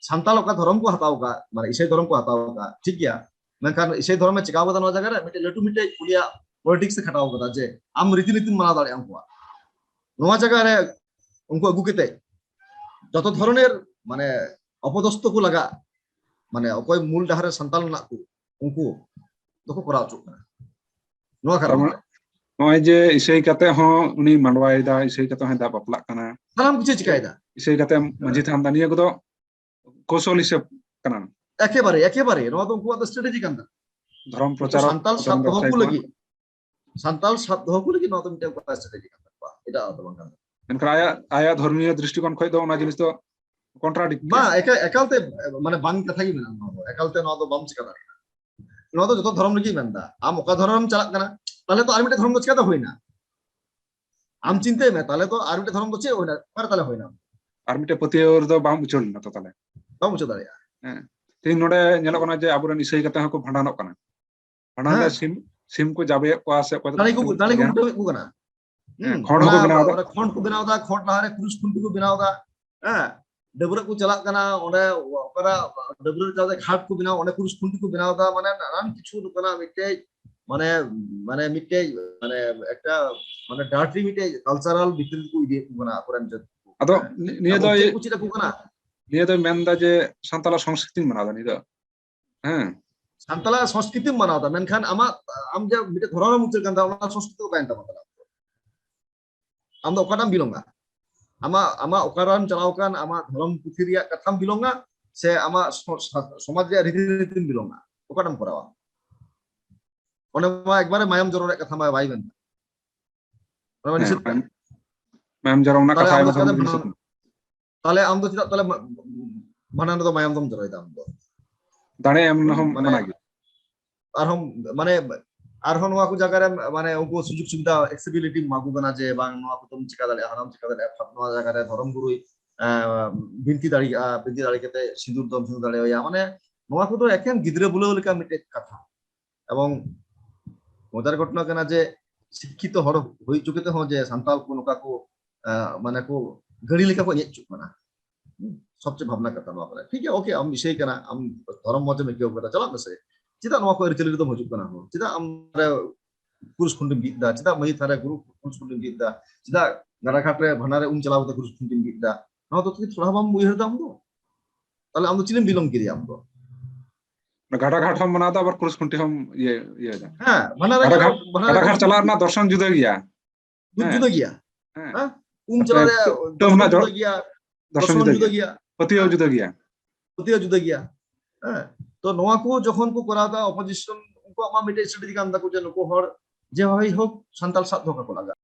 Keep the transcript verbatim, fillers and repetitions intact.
ᱥᱟᱱᱛᱟᱲ ᱚᱠᱟ ᱫᱷᱚᱨᱚᱢ ᱠᱚ ᱦᱟᱛᱟᱣ ᱟᱠᱟᱫ, ᱢᱟᱱᱮ ᱤᱥᱟᱹᱭ ᱫᱷᱚᱨᱚᱢ ᱠᱚ ᱦᱟᱛᱟᱣ ᱟᱠᱟᱫ, ᱴᱷᱤᱠ ᱜᱮᱭᱟ, ᱢᱮᱱᱠᱷᱟᱱ ᱤᱥᱟᱹᱭ ᱫᱷᱚᱨᱚᱢᱮ ᱪᱤᱠᱟᱣ ᱠᱟᱫᱟ ᱱᱚᱣᱟ ᱡᱟᱭᱜᱟ ᱨᱮ? ᱢᱤᱫᱴᱮᱡ ᱞᱟᱹᱴᱩ ᱢᱤᱫᱴᱮᱡ ᱩᱱᱤᱭᱟᱜ ᱯᱚᱞᱤᱴᱤᱠᱥ ᱮ ᱠᱷᱟᱴᱟᱣ ᱠᱟᱫᱟ ᱡᱮ ᱟᱢ ᱨᱤᱛᱤ ᱱᱤᱛᱤᱢ ᱢᱟᱱᱟᱣ ᱫᱟᱲᱮᱭᱟᱜᱼᱟ ᱩᱱᱠᱩᱣᱟᱜ᱾ ᱱᱚᱣᱟ ᱡᱟᱭᱜᱟ ᱨᱮ ᱩᱱᱠᱩ ᱟᱹᱜᱩ ᱠᱟᱛᱮ ᱡᱚᱛᱚ ᱫᱷᱚᱨᱚᱱᱮᱨ ᱢᱟᱱᱮ ᱚᱯᱚᱫᱚᱥᱛᱚ ᱠᱚ ᱞᱟᱜᱟᱜ, ᱢᱟᱱᱮ ᱚᱠᱚᱭ ᱢᱩᱞ ᱰᱟᱦᱟᱨ ᱨᱮ ᱥᱟᱱᱛᱟᱲ ᱢᱮᱱᱟᱜ ᱠᱚ ᱩᱱᱠᱩ ᱫᱚᱠᱚ ᱠᱚᱨᱟᱣ ᱦᱚᱪᱚᱜ ᱠᱟᱱᱟ᱾ ᱱᱚᱣᱟ ᱠᱟᱨᱚᱱ ᱛᱟᱨᱢᱟᱱᱮ ᱛᱮ ᱱᱚᱜᱼᱚᱭ ᱡᱮ ᱤᱥᱟᱹᱭ ᱠᱟᱛᱮ ᱦᱚᱸ ᱩᱱᱤ ᱢᱟᱰᱣᱟᱭ ᱫᱟ, ᱤᱥᱟᱹᱭ ᱠᱟᱛᱮ ᱦᱚᱸᱭ ᱫᱟᱜ ᱵᱟᱯᱞᱟᱜ ᱠᱟᱱᱟ, ᱥᱟᱱᱟᱢ ᱠᱤᱪᱷᱩ ᱪᱤᱠᱟᱭᱮᱫᱟ᱾ ᱤᱥᱟᱹᱭ ᱠᱟᱛᱮ ᱢᱟᱹᱡᱷᱤ ᱛᱷᱟᱱ ᱫᱟ, ᱱᱤᱭᱟᱹ ᱠᱚᱫᱚ ᱠᱳᱥᱚᱞ ᱦᱤᱥᱟᱹᱵ ᱠᱟᱱᱟ᱾ ᱮᱠᱮᱵᱟᱨᱮ, ᱮᱠᱮᱵᱟᱨᱮ ᱱᱚᱣᱟ ᱫᱚ ᱩᱱᱠᱩᱣᱟᱜ ᱫᱚ ᱥᱴᱨᱮᱴᱮᱡᱤ ᱠᱟᱱ ᱛᱟᱠᱚᱣᱟ᱾ ᱫᱷᱚᱨᱚᱢ ᱩᱱᱠᱩ ᱯᱨᱚᱪᱟᱨᱚᱠ, ᱥᱟᱱᱛᱟᱞ ᱥᱟᱵ ᱫᱷᱚᱨᱚᱢ ᱫᱚᱦᱚ ᱵᱮᱵᱥᱟᱭᱤ ᱠᱚ ᱠᱚ᱾ ᱞᱟᱹᱜᱤᱫ, ᱥᱟᱱᱛᱟᱞ ᱥᱟᱵ ᱫᱚᱦᱚ ᱠᱚ ᱞᱟᱹᱜᱤᱫ ᱱᱚᱣᱟ ᱫᱚ ᱢᱤᱫᱴᱮᱱ ᱩᱱᱠᱩᱣᱟᱜ ᱥᱴᱨᱮᱴᱮᱡᱤ ᱠᱟᱱ ᱛᱟᱠᱚᱣᱟ, ᱮᱴᱟᱜ ᱫᱚ ᱵᱟᱝ ᱠᱟᱱ ᱛᱟᱠᱚᱣᱟ᱾ ᱢᱮᱱᱠᱷᱟᱱ ᱟᱭᱟᱜ, ᱟᱭᱟᱜ ᱫᱷᱚᱨᱢᱤᱭᱚ ᱫᱨᱤᱥᱴᱤᱠᱳᱱ ᱠᱷᱚᱱ ᱫᱚ ᱚᱱᱟ ᱡᱤᱱᱤᱥ ᱫᱚ ᱠᱚᱱᱴᱨᱟᱰᱤᱠᱴ ᱵᱟᱝ, ᱜᱮᱭᱟ᱾ ᱮᱠᱟᱞ, ᱮᱠᱟᱞᱛᱮ ᱢᱟᱱᱮ ᱵᱟᱝ ᱠᱟᱛᱷᱟ ᱜᱮ ᱢᱮᱱᱟᱜᱼᱟ᱾ ᱱᱚᱣᱟ ᱫᱚ ᱮᱠᱟᱞᱛᱮ ᱱᱚᱣᱟ ᱫᱚ ᱵᱟᱢ ᱪᱤᱠᱟ ᱫᱟᱲᱮᱭᱟᱜᱼᱟ᱾ ᱱᱚᱣᱟ ᱫᱚ ᱡᱚᱛᱚ ᱫᱷᱚᱨᱚᱢ ᱨᱮᱜᱮ ᱢᱮᱱᱫᱟ, ᱟᱢ ᱚᱠᱟ ᱫᱷᱚᱨᱚᱢ ᱨᱮᱢ ᱪᱟᱞᱟᱜ ᱠᱟᱱᱟ, ᱛᱟᱦᱞᱮ ᱛᱚ ᱟᱨ ᱢᱤᱫᱴᱮᱱ ᱫᱷᱚᱨᱚᱢ ᱫᱚ ᱪᱤᱠᱟᱛᱮ ᱦᱩᱭᱱᱟ? ᱟᱢ ᱪᱤᱱᱛᱟᱹᱭ ᱢᱮ, ᱛᱟᱦᱞᱮ ᱛᱚ ᱟᱨ ᱢᱤᱫᱴᱮᱱ ᱫᱷᱚᱨᱚᱢ ᱫᱚ ᱪᱮᱫ ᱦᱩᱭᱱᱟ? ᱚᱠᱟᱨᱮ ᱛᱟᱦᱞᱮ ᱦᱩᱭᱱᱟ? ᱟᱨ ᱢᱤᱫᱴᱮᱱ ᱯᱟᱹᱛᱭᱟᱹᱣ ᱨᱮᱫᱚ ᱵᱟᱢ ᱩᱪᱟᱹᱲ ᱞᱮᱱᱟ ᱛᱚ ᱛᱟᱦᱞᱮ᱾ ᱵᱟᱢ ᱩᱪᱟᱹᱲ ᱫᱟᱲᱮᱭᱟᱜᱼᱟ᱾ ᱦᱮᱸ᱾ ᱛᱮᱦᱮᱧ ᱱᱚᱰᱮ ᱧᱮᱞᱚᱜ ᱠᱟᱱᱟ ᱡᱮ ᱟᱵᱚᱨᱮᱱ ᱤᱥᱟᱹᱭ ᱠᱟᱛᱮ ᱦᱚᱸᱠᱚ ᱵᱷᱟᱸᱰᱟᱱᱚᱜ ᱠᱟᱱᱟ᱾ ᱵᱷᱟᱸᱰᱟᱱ ᱨᱮ ᱦᱮᱸ᱾ ᱥᱤᱢ, ᱥᱤᱢ ᱠᱚ ᱡᱟᱵᱮᱭᱮᱫ ᱠᱚᱣᱟ ᱥᱮ ᱚᱠᱚᱭ ᱫᱚ ᱫᱟᱲᱮ ᱠᱚ, ᱫᱟᱲᱮ ᱠᱚ ᱦᱮᱸ᱾ ᱠᱩᱴᱟᱹᱢᱮᱫ ᱠᱚ ᱠᱟᱱᱟ᱾ ᱦᱮᱸ, ᱦᱩᱸ᱾ ᱠᱷᱚᱲ ᱦᱚᱸᱠᱚ ᱱᱚᱣᱟ ᱵᱮᱱᱟᱣ ᱮᱫᱟ᱾ ᱚᱸᱰᱮ ᱠᱷᱚᱸᱰ ᱠᱚ ᱵᱮᱱᱟᱣ ᱮᱫᱟ, ᱠᱷᱚᱸᱰ ᱞᱟᱦᱟᱨᱮ ᱠᱩᱨᱩᱥ ᱠᱷᱩᱱᱴᱤ ᱠᱚ ᱵᱮᱱᱟᱣ ᱮᱫᱟ᱾ ᱦᱮᱸ, ᱰᱟᱹᱵᱽᱨᱟᱹᱜ ᱠᱚ ᱪᱟᱞᱟᱜ ᱠᱟᱱᱟ, ᱚᱸᱰᱮ ᱚᱠᱟᱨᱮ ᱰᱟᱹᱵᱽᱨᱟᱹᱜ ᱪᱟᱞᱟᱜ ᱜᱷᱟᱴ ᱠᱚ ᱵᱮᱱᱟᱣ, ᱚᱸᱰᱮ ᱠᱩᱨᱩᱥ ᱠᱷᱩᱱᱴᱤ ᱠᱚ ᱵᱮᱱᱟᱣ ᱮᱫᱟ, ᱢᱟᱱᱮ ᱱᱟᱱᱟᱱ ᱠᱤᱪᱷᱩ ᱱᱚᱝᱠᱟᱱᱟᱜ ᱢᱤᱫᱴᱮᱡ, ᱢᱟᱱᱮ, ᱢᱟᱱᱮ ᱢᱤᱫᱴᱮᱡ, ᱢᱟᱱᱮ ᱮᱠᱴᱟ, ᱢᱟᱱᱮ ᱰᱟᱨᱴᱤ ᱢᱤᱫᱴᱮᱡ ᱠᱟᱞᱪᱟᱨᱟᱞ ᱵᱷᱤᱛᱨᱤ ᱨᱮᱠᱚ ᱤᱫᱤᱭᱮᱫ ᱠᱚ ᱠᱟᱱᱟ ᱟᱠᱚᱨᱮᱱ ᱡᱟᱹᱛ ᱠᱚ᱾ ᱟᱫᱚ ᱦᱮᱸ᱾ ᱱᱤ-, ᱱᱤᱭᱟᱹ ᱟᱵᱚ ᱫᱚ ᱪᱮᱫ ᱠᱚ ᱪᱮᱫ ᱟᱠᱚ ᱠᱟᱱᱟ? ᱱᱤᱭᱟᱹ ᱫᱚᱭ ᱢᱮᱱᱫᱟ ᱡᱮ ᱥᱟᱱᱛᱟᱲᱟᱜ ᱥᱚᱝᱥᱠᱨᱤᱛᱤᱧ ᱢᱟᱱᱟᱣ ᱫᱟ ᱱᱤᱭᱟᱹ ᱫᱚ᱾ ᱦᱮᱸ᱾ ᱥᱟᱱᱛᱟᱲᱟᱜ ᱥᱚᱝᱥᱠᱨᱤᱛᱤᱢ ᱢᱟᱱᱟᱣ ᱫᱟ, ᱢᱮᱱᱠᱷᱟᱱ ᱟᱢᱟᱜ, ᱟᱢ ᱡᱮ ᱢᱤᱫᱴᱮᱡ ᱫᱷᱚᱨᱚᱢ ᱨᱮᱢ ᱩᱪᱟᱹᱲ ᱠᱟᱱ ᱛᱟᱢᱟ, ᱚᱱᱟ ᱥᱚᱝᱥᱠᱨᱤᱛᱤ ᱫᱚ ᱚᱠᱟᱭᱮᱱ ᱛᱟᱢᱟ ᱛᱟᱦᱞᱮ? ᱟᱢ ᱫᱚ ᱚᱠᱟᱴᱟᱜ ᱮᱢ ᱵᱤᱞᱚᱝᱟ? ᱟᱢᱟᱜ, ᱟᱢᱟᱜ ᱚᱠᱟᱨᱮᱢ ᱪᱟᱞᱟᱣ ᱠᱟᱱ, ᱟᱢᱟᱜ ᱫᱷᱚᱨᱚᱢ ᱯᱩᱛᱷᱤ ᱨᱮᱭᱟᱜ ᱠᱟᱛᱷᱟᱢ ᱵᱤᱞᱚᱝᱟ ᱥᱮ ᱟᱢᱟᱜ ᱥᱚ-, ᱥᱟ-, ᱥᱚᱢᱟᱡᱽ ᱨᱮᱭᱟᱜ ᱨᱤᱛᱤ ᱱᱤᱛᱤᱢ ᱵᱤᱞᱚᱝᱟ? ᱚᱠᱟᱴᱟᱜ ᱮᱢ ᱠᱚᱨᱟᱣᱟ? ᱚᱸᱰᱮ ᱢᱟ ᱮᱠᱵᱟᱨᱮ ᱢᱟᱭᱟᱢ ᱡᱚᱨᱚ ᱨᱮᱭᱟᱜ ᱠᱟᱛᱷᱟ ᱢᱟ ᱵᱟᱭ ᱢᱮᱱ᱾ ᱚᱱᱟ ᱢᱟ ᱦᱮᱸ, ᱱᱤᱥᱮᱫ ᱠᱟᱱ᱾ ᱢᱟᱭᱟᱢ, ᱢᱟᱭᱟᱢ ᱡᱚᱨᱚ ᱨᱮᱱᱟᱜ ᱛᱟᱦᱞᱮ ᱠᱟᱛᱷᱟ ᱟᱢ ᱫᱚ ᱟᱭᱢᱟ ᱪᱤᱠᱟᱛᱮ ᱫᱷᱚᱨᱢᱤᱭᱚ ᱵᱷᱟᱸᱰᱟᱱ, ᱥᱩᱛᱨᱚ᱾ ᱛᱟᱦᱞᱮ ᱟᱢ ᱫᱚ ᱪᱮᱫᱟᱜ ᱛᱟᱦᱞᱮ ᱢᱟ-, ᱵᱷᱟᱸᱰᱟᱱ ᱨᱮᱫᱚ ᱢᱟᱭᱟᱢ ᱫᱚᱢ ᱡᱚᱨᱚᱭᱮᱫᱟ ᱟᱢ ᱫᱚ? ᱫᱟᱲᱮ ᱮᱢ ᱦᱚᱸ ᱢᱟᱱᱮ ᱢᱟᱱᱟ ᱜᱮ᱾ ᱟᱨᱦᱚᱸ, ᱢᱟᱱᱮ, ᱟᱨᱦᱚᱸ ᱱᱚᱣᱟ ᱠᱚ ᱡᱟᱭᱜᱟ ᱨᱮ, ᱢᱟᱱᱮ, ᱩᱱᱠᱩ ᱥᱩᱡᱳᱜᱽ ᱥᱩᱵᱤᱫᱷᱟ, ᱮᱠᱥᱮᱥᱤᱵᱤᱞᱤᱴᱤ ᱮᱢᱟ ᱠᱚ ᱠᱟᱱᱟ ᱡᱮ ᱵᱟᱝ, ᱱᱚᱣᱟ ᱠᱚᱫᱚᱢ ᱪᱤᱠᱟ ᱫᱟᱲᱮᱭᱟᱜᱼᱟ, ᱦᱟᱱᱟᱢ ᱪᱤᱠᱟ ᱫᱟᱲᱮᱭᱟᱜᱼᱟ, ᱱᱚᱣᱟ ᱡᱟᱭᱜᱟ ᱨᱮ ᱫᱷᱚᱨᱚᱢ ᱜᱩᱨᱩᱭ, ᱮᱸ, ᱵᱤᱱᱛᱤ ᱫᱟᱲᱮᱭᱟᱜᱼᱟ, ᱵᱤᱱᱛᱤ ᱫᱟᱲᱮ ᱠᱟᱛᱮ ᱥᱤᱸᱫᱩᱨ ᱫᱚᱢ ᱥᱤᱸᱫᱩᱨ ᱫᱟᱲᱮᱭᱟᱭᱟ᱾ ᱢᱟᱱᱮ, ᱱᱚᱣᱟ ᱠᱚᱫᱚ ᱮᱠᱮᱱ ᱜᱤᱫᱽᱨᱟᱹ ᱵᱩᱞᱟᱹᱣ ᱞᱮᱠᱟ ᱢᱤᱫᱴᱮᱡ ᱠᱟᱛᱷᱟ᱾ ᱮᱵᱚᱝ ᱢᱚᱡᱟᱨ ᱜᱷᱚᱴᱚᱱᱟ ᱠᱟᱱᱟ ᱡᱮ ᱥᱤᱠᱠᱷᱤᱛᱚ ᱦᱚᱲ ᱦᱩᱭ ᱦᱚᱪᱚ ᱠᱟᱛᱮ ᱦᱚᱸ ᱡᱮ ᱥᱟᱱᱛᱟᱲ ᱠᱚ ᱱᱚᱝᱠᱟ ᱠᱚ, ᱮᱸ, ᱢᱟᱱᱮ ᱠᱚ ᱜᱟᱹᱲᱤ ᱞᱮᱠᱟ ᱠᱚ ᱮᱱᱮᱡ ᱦᱚᱪᱚᱜ ᱠᱟᱱᱟ᱾ ᱦᱩᱸ᱾ ᱥᱚᱵᱪᱮ ᱵᱷᱟᱵᱽᱱᱟ ᱠᱟᱛᱷᱟ ᱱᱚᱣᱟ ᱠᱟᱱᱟ᱾ ᱴᱷᱤᱠ ᱜᱮᱭᱟ, ᱳᱠᱮ, ᱟᱢ ᱤᱥᱟᱹᱭ ᱠᱟᱱᱟ, ᱟᱢ ᱫᱷᱚᱨᱚᱢ ᱢᱚᱛᱮᱢ ᱟᱹᱭᱠᱟᱹᱣ ᱠᱟᱫᱟ, ᱪᱟᱞᱟᱜ ᱢᱮᱥᱮ᱾ ᱪᱮᱫᱟᱜ ᱱᱚᱣᱟ ᱠᱚ ᱟᱹᱨᱤᱪᱟᱹᱞᱤ ᱨᱮᱫᱚᱢ ᱦᱤᱡᱩᱜ ᱠᱟᱱᱟ? ᱦᱚᱸ, ᱪᱮᱫᱟᱜ ᱟᱢ ᱠᱩᱨᱩᱥ ᱠᱷᱩᱱᱴᱤᱢ ᱵᱤᱫ ᱫᱟ? ᱪᱮᱫᱟᱜ ᱢᱟᱹᱡᱷᱤ ᱛᱷᱟᱱ ᱨᱮ ᱜᱩᱨᱩ ᱠᱩᱨᱩᱥ ᱠᱷᱩᱱᱴᱤᱢ ᱵᱤᱫ ᱫᱟ? ᱪᱮᱫᱟᱜ ᱜᱟᱰᱟ ᱜᱷᱟᱴ ᱨᱮ ᱵᱷᱟᱱᱰᱟᱨ ᱨᱮ ᱩᱢ ᱪᱟᱞᱟᱣ ᱠᱟᱛᱮ ᱠᱩᱨᱩᱥ ᱠᱷᱩᱱᱴᱤᱢ ᱵᱤᱫ ᱫᱟ? ᱱᱚᱣᱟ ᱫᱚ ᱛᱷᱚᱲᱟ ᱦᱚᱸ ᱵᱟᱢ ᱩᱭᱦᱟᱹᱨ ᱫᱟ ᱟᱢ ᱫᱚ? ᱛᱟᱦᱞᱮ ᱟᱢ ᱫᱚ ᱪᱮᱫ ᱮᱢ belong ᱠᱮᱫᱟ ᱟᱢ ᱫᱚ? ᱜᱟᱰᱟ ᱜᱷᱟᱴ ᱦᱚᱸ ᱢᱟᱱᱟᱣ ᱫᱟ, ᱟᱵᱟᱨ ᱠᱩᱨᱩᱥ ᱠᱷᱩᱱᱴᱤ ᱦᱚᱸ ᱤᱭᱟᱹ ᱤᱭᱟᱹ ᱫᱟ᱾ ᱦᱮᱸ, ᱵᱷᱟᱱᱰᱟᱨ ᱨᱮ ᱜᱟᱰᱟ ᱪᱟᱞᱟᱣ, ᱜᱷᱟᱴ ᱵᱷᱟᱱᱰᱟᱨ ᱜᱟᱰᱟ ᱨᱮ ᱜᱷᱟᱴ ᱪᱟᱞᱟᱣ ᱨᱮᱱᱟᱜ ᱫᱚᱨᱥᱚᱱ ᱡᱩᱫᱟᱹ ᱜᱮᱭᱟ᱾ ᱡᱩᱫ- ᱦᱮᱸ᱾ ᱡᱩᱫᱟᱹ ᱜᱮᱭᱟ᱾ ᱦᱮᱸ᱾ ᱦᱮᱸ? ᱩᱢ ᱛᱟᱯᱚᱨᱮ ᱪᱟᱞᱟᱣ ᱨᱮᱭᱟᱜ ᱠᱩᱴᱟᱹᱢ ᱨᱮᱱᱟᱜ ᱫᱚᱨᱥᱚᱱ ᱡᱚ- ᱡᱩᱫᱟᱹ ᱜᱮᱭᱟ, ᱫᱚᱨᱥᱚᱱ ᱫᱚᱨᱥᱚᱱ ᱡᱩᱫᱟᱹ ᱡᱩᱫᱟᱹ ᱜᱮᱭᱟ᱾ ᱜᱮᱭᱟ, ᱯᱟᱹᱛᱭᱟᱹᱣ ᱡᱩᱫᱟᱹ ᱜᱮᱭᱟ᱾ ᱯᱟᱹᱛᱭᱟᱹᱣ ᱡᱩᱫᱟᱹ ᱜᱮᱭᱟ᱾ ᱦᱮᱸ, ᱛᱚ ᱱᱚᱣᱟ ᱠᱚ ᱡᱚᱠᱷᱚᱱ ᱠᱚ ᱠᱚᱨᱟᱣ ᱫᱟ, ᱚᱯᱳᱡᱤᱥᱚᱱ ᱩᱱᱠᱩᱣᱟᱜ ᱢᱟ ᱢᱤᱫᱴᱮᱡ ᱥᱴᱨᱮᱴᱮᱡᱤ ᱠᱟᱱ ᱛᱟᱠᱚ ᱡᱮ ᱱᱩᱠᱩ ᱦᱚᱲ ᱡᱮ ᱦᱳᱭ ᱦᱳᱠ ᱥᱟᱱᱛᱟᱲ ᱥᱟᱵ ᱫᱚᱦᱚ ᱠᱟᱠᱚ ᱞᱟᱜᱟᱜ᱾